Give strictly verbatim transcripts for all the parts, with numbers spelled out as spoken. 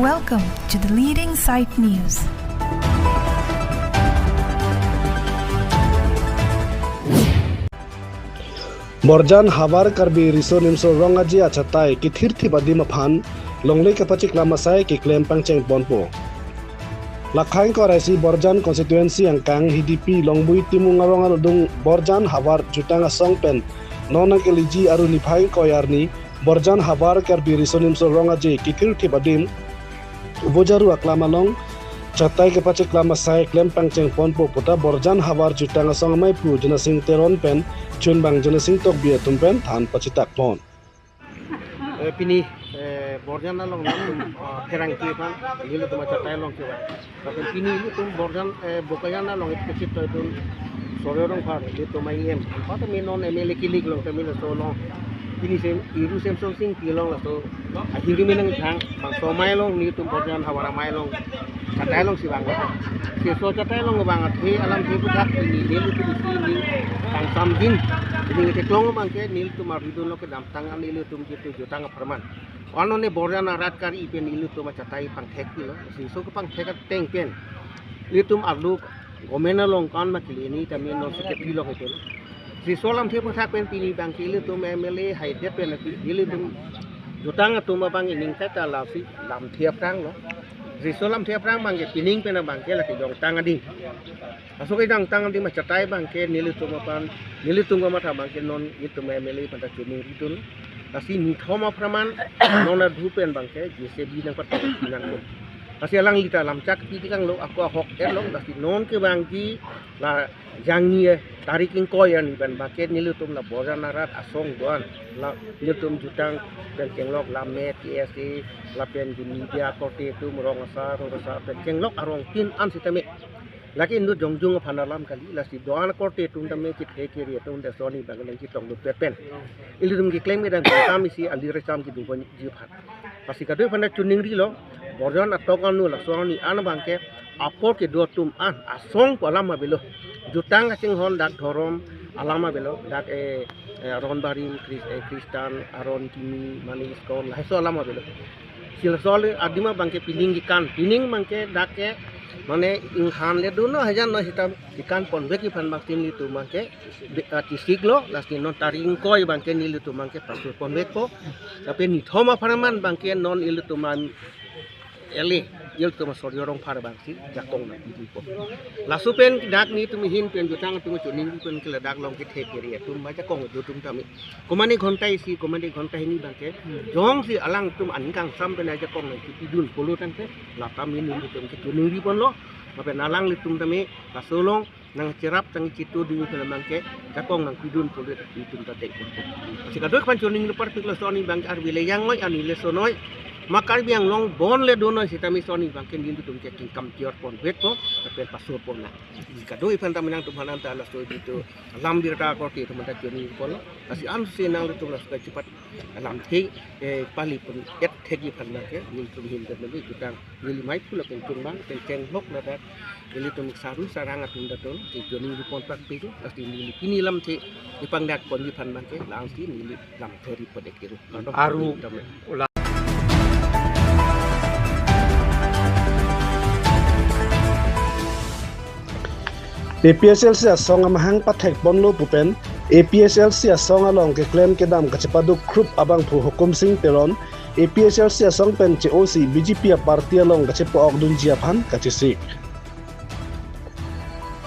Welcome to the leading site news. Borjan havar Karbi Riso Nimso Rong Aje achatai kethirthip adim aphan longle kepacheklam asai keklem pangcheng ponpo. Lakhain koraisi Borjan constituency angkang Hidipi Longbui Timung arong adung Borjan havar jutang asong pen non nangkeliji aru niphai ingkoi arni Borjan havar Karbi Riso Nimso Rong Aje kethirthip adim Ubojaru aklam along chatai kepacheklam asai klem pangcheng ponpo puta Borjan havar jutang asong amei pu Jonasing Teron pen chunbang Jonasing Tokbi atum pen than pachitak pon. Eh, pini, eh, Borjan along lam, ah, pherangke aphan, nelitum achatai along kevang. Lapen pini ilitum Borjan, eh, Bokajan along ipekit toitun Sorjo Rongphar, ilitum ahem. Anparta me non M L A kilik along, kami laso along. Pini sem, Iru Semson Singpi along laso ahirjume nangthang, bangso amei along, nelitum Borjan havar amei along, chatai alongsi vang. Laso chatai along vang athe, alamthe aphuthak, pini nelitum isi ning kangsam din. Pini ngetheklong abangke, nelitum aridun lo kedamtang an ilitum jitu jutang apharman. Anone Borjan arat kari pen ilitum achatai pangthekpilo. Laso kepangthek ateng pen ilitum arlo gomen along kan ma kili ni tame non secretary lo hetelo. Laso alamthe aphuthak pen pini abangke ilitum M L A haidet pen ilitum jutang atum abang ining kaita lasi lamthe aphrang lo. Laso lamthe aphrang abangke pining pen abangke lake jongtang ading. Laso kejongtang adim achatai abangke nelitum aphan, nelitum kamatha abangke non itum M L A aphan ta choningridun. Lasi nithom apharman non adhu pen abangke J C B nangpatok nangkun. Lasi alangli ta lamchak pi tikang lo, ako ahok er lo, lasi non kevangji la jangni, eh, tarik ingkoi arni pen abangke nelitum la Borjan arat asong do-an, la nelitum jutang pen chenglok la me T S A, lapen media korte atum, rong asar, rong asar pen chenglok arong tin an sitame. Lake inut jongjung aphan alam kali, lasi do-an korte atum tame kethe kere atum ta soni abang nangchetong dopet pen. Ilitum keklem kedam kam isi ali recham kedun ponji aphan. Lasi kadokave aphan ta choningrilo, Borjan atok anu laso arni an abangke apor kedo atum an asong pu alam avelo. Jutang kachinghon dak dhorom alam avelo, dak, eh, eh, aron barim Chris-, eh, Christian, aron kimi, mane ISKCON, lahaiso alam avelo. Si laso adim abangke pining kekan, pining abangke dak ke, mane inghan le dono hajan no sita kekan ponvekji aphan bangke nelitum abangke, be-, ah, chisiklo, lasi non tarik ingkoi abangke nelitum abangke pasur ponvekpo. Lapen nithom apharman abangke non ilitum an M L A, ilitum Sorjo Rongphar abangsi jakong nangpipo. Laso pen dak nelitum ahin pen jutang atum choningri pen ke ladak along kethe kere atum ba jakong do atum tame. Komatne ghonta isi, komatne ghonta hini abangke, jongsi alangtum aning kangsam pen ajakong nangkipidun pulo tangte, la tame nelitum ke choningri ponlo, lapen alanglitum tame, laso along nangcherap nangchito ding pen abangke jakong nangpidun pulo itum ta dek. Lasi kadokave aphan choningri parpik laso arni abangke arve le yang noi, arni le so noi. Ma Karbi Anglong bon le do noi sitame soni abangke nelitum ke kingkam tior ponvekpo, lapen pasur pon nang. Lasi kadokave aphan tame nangtum aphan anta laso jitu alam birta korte atum anta choningri ponlo. Lasi ansi nanglitum laso kachipat alamthe, eh, pali pon et thekji aphan abangke, nelitum ahin pen neli jutang, neli mei pu lapen chunbang, pen chenglok ladak, nelitum saru sarang atum ta do, si choningri pon parpik, lasi neli pini alamthe, ipangdak ponji aphan abangke, la-ansi neli lamthe ri pon-ik kiro. Aru. A P H L C asong amahang pathek ponlo pu pen, A P H L C asong along keklem kedam kachepaduk khrup abangphu Hukum Sing Teron, A P H L C asong pen che-osi B J P aparty along kachepa-ok dunji aphan kachesik.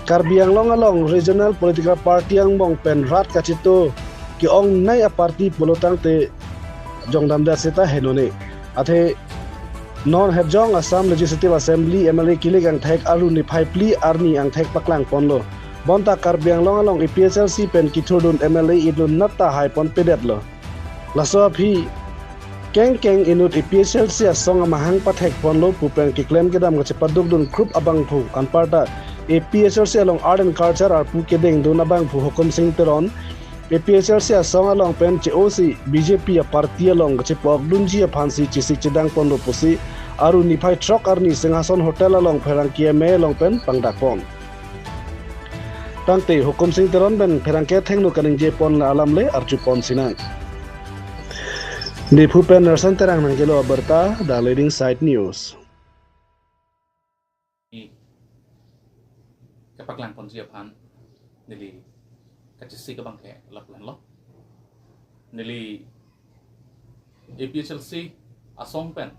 Karbi Anglong along regional political party angbong pen rat kachito ke-ongnei aparty pulo tangte jongdamdet seta henone. Athe non hepjong Assam Legislative Assembly M L A kilik angthek aru niphai phli arni angthek paklang ponlo. Bonta Karbi Anglong along A P H L C pen kithurdun M L A inut nat ta hai ponpedetlo. Laso aphi kengkeng inut A P H L C asong amahang pathek ponlo pu pen keklem kedam kachepadukdun khrup abangphu anparta A P H L C along Art and Culture arpu kedengdun abangphu Hukum Sing Teron, A P H L C asong along pen che-osi B J P aparty along kachepa-ok dunji aphansi chesik chedang ponlo pusi aru niphai throk arni Singhason Hotel along pherangke amei along pen pangdak pon. Tangte Hukum Sing Teron pen pherangke athengno kaningje pon la alam le arju pon sinang. Diphu pen Nerson Terang nangkelo abirta, The Leading Side News. Ni kapaklang ponji aphan neli kachesik abang ke lapu henlo. Neli A P H L C asong pen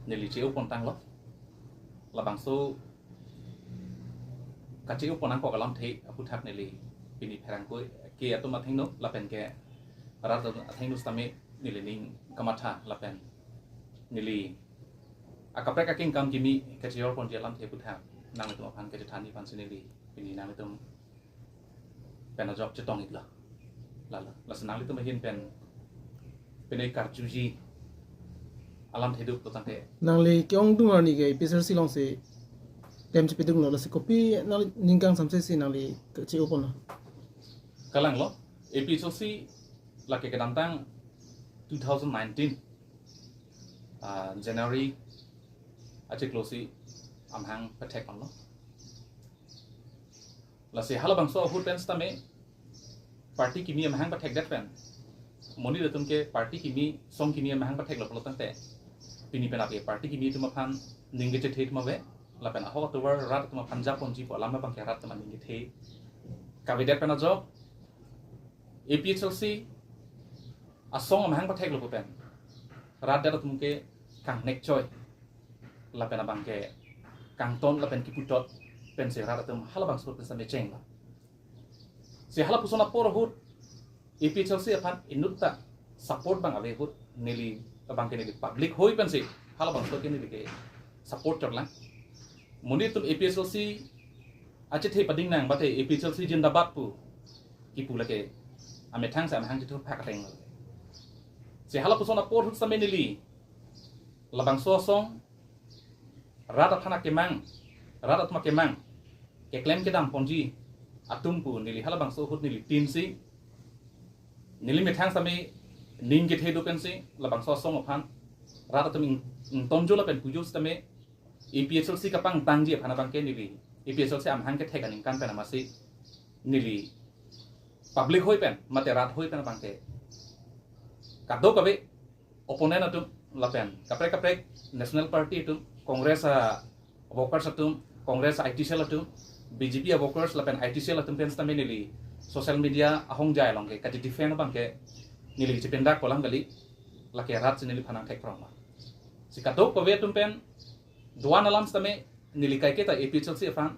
neli che-o pontanglo. Labangso kache-o pon nangkok alamthe aputhak neli pini pherangke atum athengno lapen ke rat athengno sitame neli ning kamatha lapen neli akaprek akengkam kimi kache-or ponji alamthe aputhak nanglitum aphan kachethanji aphansi neli pini nanglitum pen ajok chetong-iklo. Lalo, lasi nanglitum ahin pen pine karjuji alamthe duk lo tangte. Nangli ke-ongdung arni ke A P H L C alongsi klem chepadunglo, lasi kopi nangli ning kangsamse si nangli che-o ponlo? Kalanglo, A P H L C lake kedamtang two thousand nineteen, ah, January achiklo si amahang pathek ponlo. Lasi halabangso ahut pen sitame party kimi amahang pathekdet pen, monit atum ke party kimi, song kimi amahang patheklo pulo tangte, pini pen ap ke party kimi atum aphan ning kechethe atum ave, lapen ahok atovar rat atum aphan japonji pu alam abang ke rat atum aning kethe kavedet pen ajok A P H L C asong amahang patheklo pu pen rat det atum ke kangnek choi lapen abang ke kangton lapen kiputot pensi rat atum halabangso pen sitame chenglo. Si halapuson apor ahut A P H L C aphan inutta support abang ave ahut neli abang ke neli public hoi pensi halabangso ke neli ke support chotlang. Monit atum A P H L C achethe pading nang bate A P H L C zindabad pu kipu lake amethang si amahang chethur phak ateng lo. Si halapuson apor ahut sitame neli labangso asong rat aphan akemang, rat atum akemang keklem kedam ponji atum pu neli halabangso ahut neli tin si, neli methang sitame ning kethe do pensi labangso asong aphan rat atum ing-, ingtonjo lapen pujo sitame A P H L C kapangtangji aphan abang ke neli A P H L C amahang kethek aningkan pen amatsi neli public hoi pen mate rat hoi pen abang ke kadokave opponent atum lapen kaprek kaprek national party atum, Congress a workers atum, Congress I T cell atum, B J P a workers lapen I T cell atum pen sitame neli social media ahongjai along ke kachedefend abang ke neli chepindak kolang kali, lake rat si neliphan nangthek prong ma. Si kadokave atum pen do-an alam sitame neli kaiketa A P H L C aphan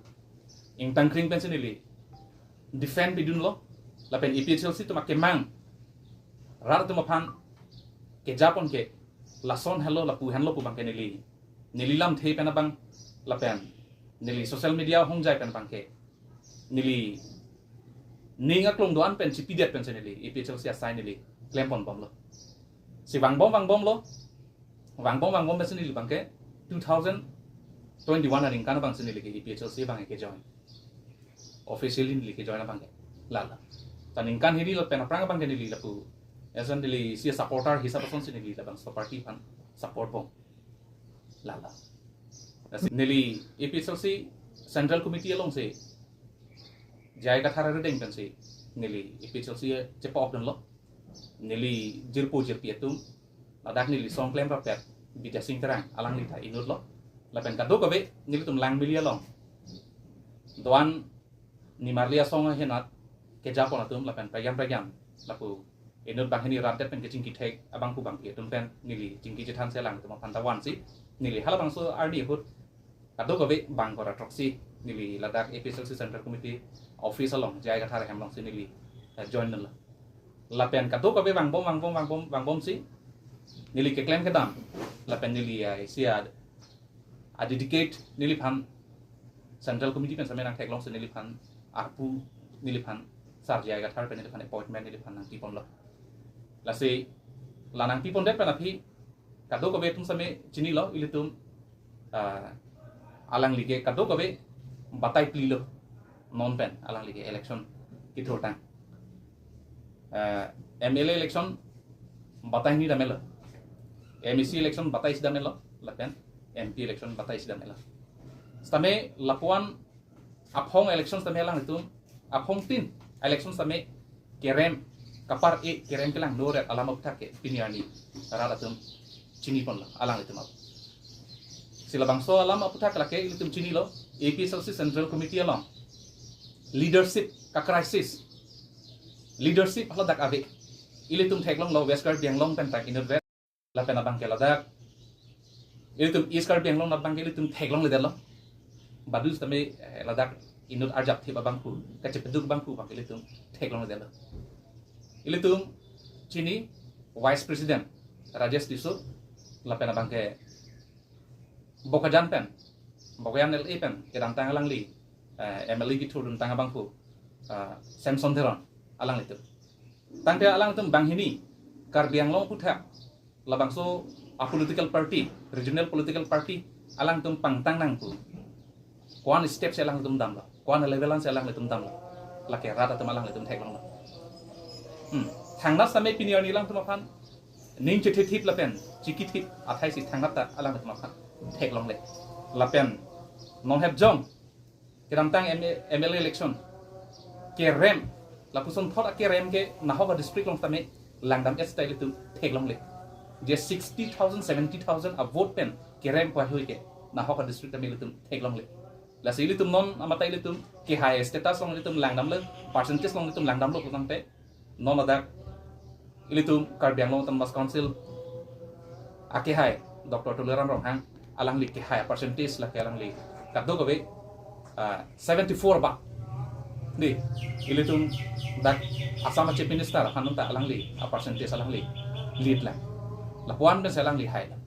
ingtangkring pensi neli defend pidunlo, lapen A P H L C atum akemang rat atum aphan kejapon ke lason henlo lapu henlo pu abang ke neli, neli lamthe pen abang lapen neli social media ahongjai pen abang ke neli ning aklong do-an pen chipidet pensi neli A P H L C asai neli klem ponbomlo. Si vangbom vangbomlo, vangbom vangbom pensi neli abang ke two thousand twenty-one aningkan abang si neli ke A P H L C abang ke join. Officially neli ke join abang ke lala. Ta ningkan hini lapen aphrang abang ke neli lapu, eson neli isi supporter hisap asonsi neli labangso party aphan support bom. Lala. Lasi neli A P H L C Central Committee alongsi J I Kathar arideng pensi neli A P H L C chepa-okdunlo. Neli jirpo jirpi atum, ladak neli song klem rapet Bidya Sing Terang, alangli ta inutlo. Lapen kadokave nelitum Langmili along do-an nimarli asong ahinat kejapon atum lapen pregam pregam lapu inut banghini rat det pen kechingki thek abang pu bangpi atum pen neli chingki chethansi alangtum aphan ta vansi neli halabangso arni ahut kadokave bang kora throksi neli ladak A P H L C Central Committee office along J I Kathar ahem alongsi neli, eh, join dunlo. Lapen kadokave vangbom vangbom vangbom vangbomsi neli keklem kedam lapen neli, eh, isi a a dedicate neliphan Central Committee pen sitame nangtheklongsi neliphan arpu neliphan Sar J I Kathar pen neliphan appointment neliphan nangpiponlo. Lasi la nangpipondet pen aphi kadokave atum sitame chinilo ilitum, ah, alangli ke kadokave batai plilo non pen alangli ke election kithurtang. Eh, M L A election batai hini damlo, M A C election batai isi damlo, lapen M P election batai isi damlo. Sitame lapuan aphong election sitame alangtum, aphongtin election sitame kerem kapar-e kerem kelang noret alam aphuthak ke pini arni rat atum chiniponlo alanglitum ap. Si labangso alam aphuthak lake ilitum chinilo, A P H L C Central Committee along leadership ka-crisis. Leadership haladak ave. Ilitum theklonglo West Karbi Anglong pen ta inutvet. Lapen abangke ladak ilitum East Karbi Anglong abangke ilitum theklongledetlo. Badu sitame, eh, ladak inut arjapthip abangphu, kachepeduk abangphu abangke ilitum theklongledetlo. Ilitum chini Vice President Rajesh Tisso, lapen abangke Bokajan pen, Bokajan L A pen kedamtang alangli, eh, M L A kethurdun tang abangphu, eh, Samson Teron alanglitum. Tangte alangtum banghini Karbi Anglong aphuthak labangso a-political party, regional political party alangtum pangtang nangpu. Ko-an step si alangtum damlo, ko-an level an si alangtum damlo, lake rat atum alanglitum theklonglo. Hmm. Thangnat sitame pini arni alangtum aphan ning chethithip lapen chikithip athai si thangnat ta alangtum aphan theklongle. Lapen non hepjong kedamtang M A, M L A election kerem, lapuson thot akerem ke nahok a-district along sitame langdam-et ta ilitum theklongle. Je sixty thousand, seventy thousand a-vote pen kerem pu ahui ke nahok a-district sitame ilitum theklongle. Lasi ilitum non amata ilitum kehai status along ilitum langdamlo, percentage along ilitum langdamlo putangte non ladak ilitum Karbi Anglong Autonomous Council akehai Doctor Tuliram Ronghang, alangli kehai percentage lake alangli kadokave, ah, seventy four ba. Di, ilitum dak Assam Chief Minister aphan ta alangli a-percentage alangli lead lang. Lapuan pen si alangli hai lang.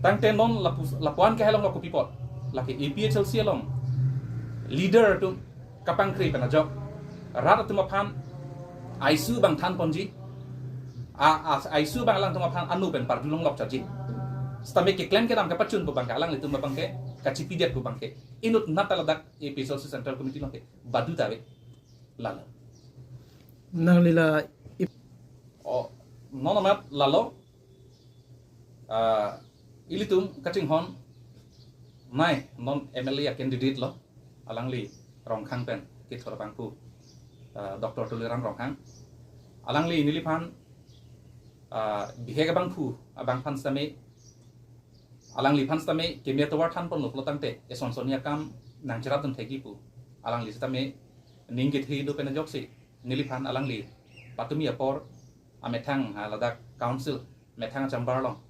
Tangte non lapu-, lapuan ke hai long lo kopi apot. Lake A P H L C along leader atum kapangkri pen ajok rat atum aphan I C U abang thanponji, a, a, I C U abang alangtum aphan anu pen pardu longlok chaji. Sitame keklem kedam kepachun pu abangke alanglitum abangke kachipidet pu abangke inutnat ta ladak A P H L C Central Committee along ke badu ta ave. Lalo. Nangli la ip- O, non amat lalo. Ah, ilitum kachinghon nai non M L A a-candidate lo, alangli Rongkhang pen kethur abangphu, ah, Doctor Tuliram Ronghang. Alangli neliphan, ah, bihek abangphu abangphan sitame, alangliphan sitame keme atovar thanponlo pulotangte eson sonni akam nangcherapdun thekji pu. Alangli sitame ning kethe do pen ajoksi neliphan alangli patumi apor amethang, ah, ladak council methang chamber along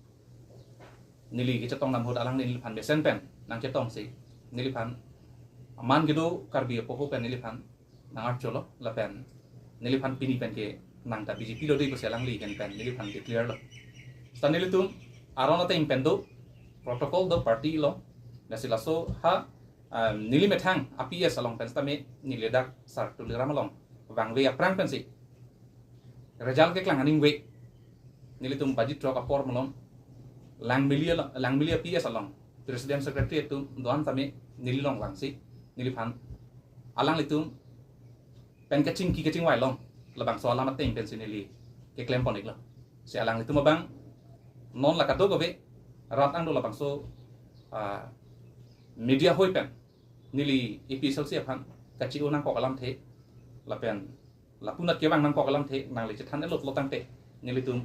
neli kechetong dam ahut alangli neliphan mesen pen nangchetongsi neliphan aman kedo Karbi apoho pen neliphan nang-archolo lapen neliphan pini pen ke nang ta B J P lo dei pusi alangli ahin pen neliphan declare lo. Sita nelitum aron ateng pen do, protocol do, party lo. Lasi laso ha, um, neli methang a-P S along pen sitame neli dak Sar Tuliram along vangve aphrang pensi result keklang aningve nelitum baji throk apor malom Langmili along, Langmili a-P S along president secretary atum do-an sitame neli along vangsi neliphan alanglitum pen kachingki kachingvai along labangso alam ateng pensi neli keklempon-iklo. Si alanglitum abang non la kadokave rat angdo labangso, ah, media hoi pen neli A P H L C aphan kachi-o nangkok alamthe lapen lapunat kevang nangkok alamthe nangli chethan-etlo pulotangte nelitum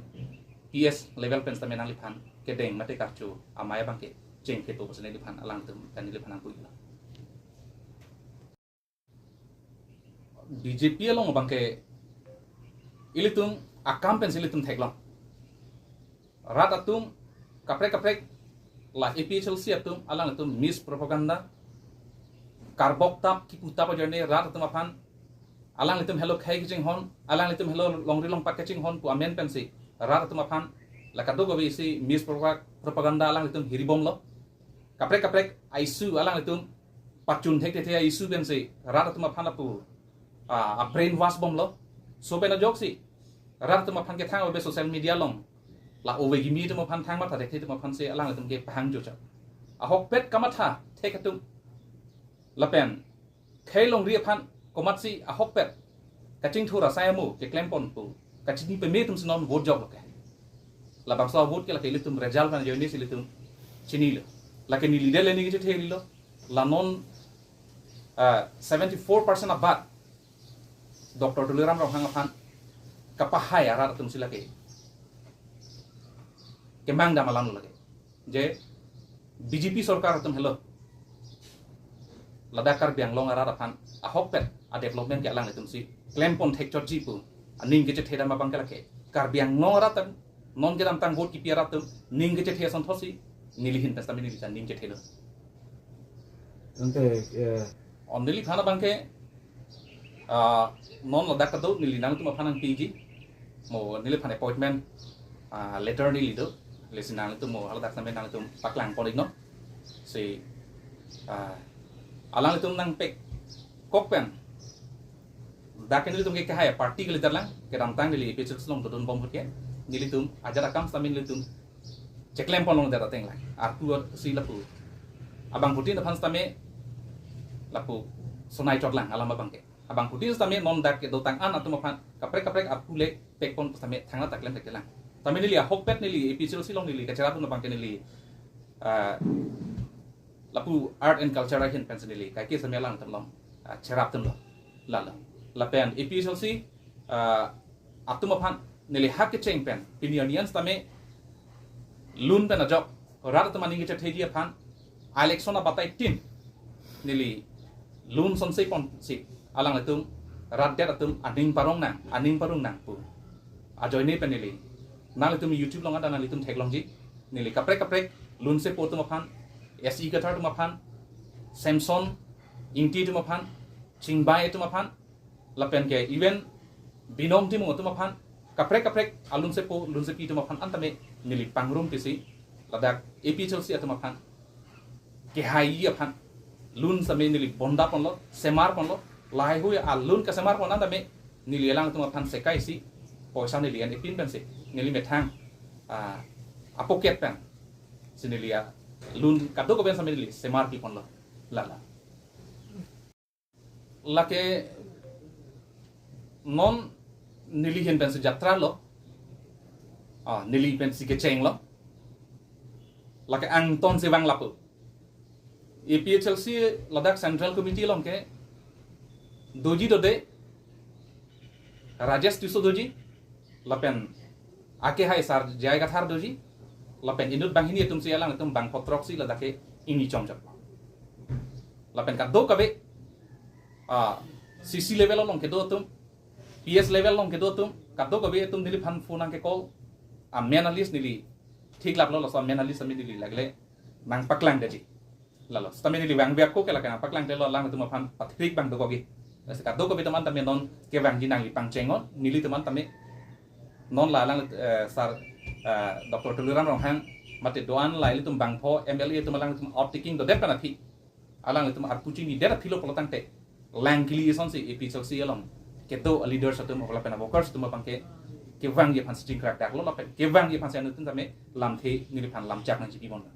P S level pen sitame nangliphan kedeng mate karcho amei abangke chengkhepo pusi neliphan alangtum pen neliphan nangpu-iklo. B J P along abangke ilitum akam pensi ilitum theklong. Rat atum kaprek kaprek la A P H L C atum alanglitum mispropaganda, karbok tap kipu tap ajoine rat atum aphan alanglitum helo khei kachinghon, alanglitum helo longri longpat kachinghon pu amen pensi rat atum aphan la kadokave isi mispropaganda alanglitum hiribomlo. Kaprek kaprek a-issue alanglitum pachun thekthe a-issue pensi rat atum aphan lapu, ah, a-brainwash bomlo. So pen ajoksi rat atum aphan kethang ave social media along, la ove kimi atum aphan thang matha thekthe atum aphansi alanglitum kepahang jocha. Ahokpet kamatha thek atum lapen khei longri aphan komatsi ahokpet kachingthur asai amo keklemponpo kachini peme atumsi non vote joklo ke. Labangso vote ke lake ilitum result pen ajoinesi ilitum chinilo. Lake neli dele neli chetherilo. La non, ah, seventy four percent abat Doctor Tuliram Ronghang aphan kapahai arat atum si lake kemang dam alam lo lake. Je B J P sorkar atum helo ladak Karbi Anglong arat aphan ahokpet a-development ke alanglitum si klempon thekchotji pu aning kechethe dam abang ke lake. Karbi Anglong arat atum non kedamtang vote kipi arat atum ning kechethe asonthot si neli ahin pen sitame neli ta ning chethe lo. Ante, eh, On neliphan abang ke, ah, non ladak kado neli nangtum aphan nangpiji. Mo neliphan appointment, ah, letter neli do. Lasi nangtum mo haladak sitame nangtum paklangpon iknon. Si, ah, alanglitum nangpekok pen dak nelitum ke kehai party ke leader lang, kedamtang neli A P H L C along dodun bom ahut ke, nelitum ajat akam sitame nelitum cheklempon longdet ateng lang. Arpu si lapu abangphutin aphan sitame lapu sonai chot lang alam abang ke. Abangphutin sitame non dak kedotang an atum aphan kaprek kaprek arpu le pekpon sitame thangnat ta klem thek lang. Sitame neli ahokpet neli A P H L C along neli kacherap abang ke neli, ah, lapu art and culture ahin pen si neli kaike sitame alangtum along, ah, cherapdunlo. Lalo. Lapen A P H L C, ah, atum aphan neli hak kecheng pen pini arni an sitame lun pen ajok rat atum aning kechetheji aphan election abatai tin neli lun sonse pon si alanglitum rat det atum aning parong nang, aning parong nang pu ajoine pen neli nanglitum YouTube along ada nanglitum theklongji. Neli kaprek kaprek lunsepo atum aphan, S E Kathar atum aphan, Samson Ingti atum aphan, Chingbai atum aphan, lapen ke even Binong Timung atum aphan, kaprek kaprek alunsepo lunsepi atum aphan an tame neli pangrum pisi ladak A P H L C atum aphan kehai aphan lun sitame neli bonda ponlo, semar ponlo, lahai hui alun kesemar pon an tame neli alangtum aphan sekai si poisa neli an epin pen si neli methang, ah, apocket pen si neli alun kadokave sitame neli semar pi ponlo. Lala. Lake non neli ahin pen si jatra lo. Ah, neli pen si kecheng lo. Lake angton si vang lapu. A P H L C ladak Central Committee along ke doji dode, Rajesh Tisso doji, lapen akehai Sar J I Kathar doji, lapen inut banghini atum si alangtum bangpho throk si ladak ke ingni chomchom. Lapen kadokave, ah, C C level along kedo atum, P S level along kedo atum, kadokave atum neliphan phone nangke-call, ah, main a list neli theklaplo, laso main a list sitame neli lagle nangpaklangdetji. Lalo, sitame neli vangve ako ke lake nangpaklangdetlo, alangtum aphan pathrik abang dokokji. Lasi kadokave atum an tame non kevangji nangli pangcheng non, nelitum an tame non la alang, eh, Sar, eh, Doctor Tuliram Ronghang mate do-an la ilitum bangpho M L A atum alangtum outtaking dodet pen aphi, alanglitum arpu chinidet aphi lo pulo tangte lang kili asonsi A P H L C along kedo a-leaders atum lapen a-workers atum abang ke kevangji aphan si chingkrak daklo lapen kevangji aphan si anuttin tame lamthe neliphan lamchak nangchipi ponlo.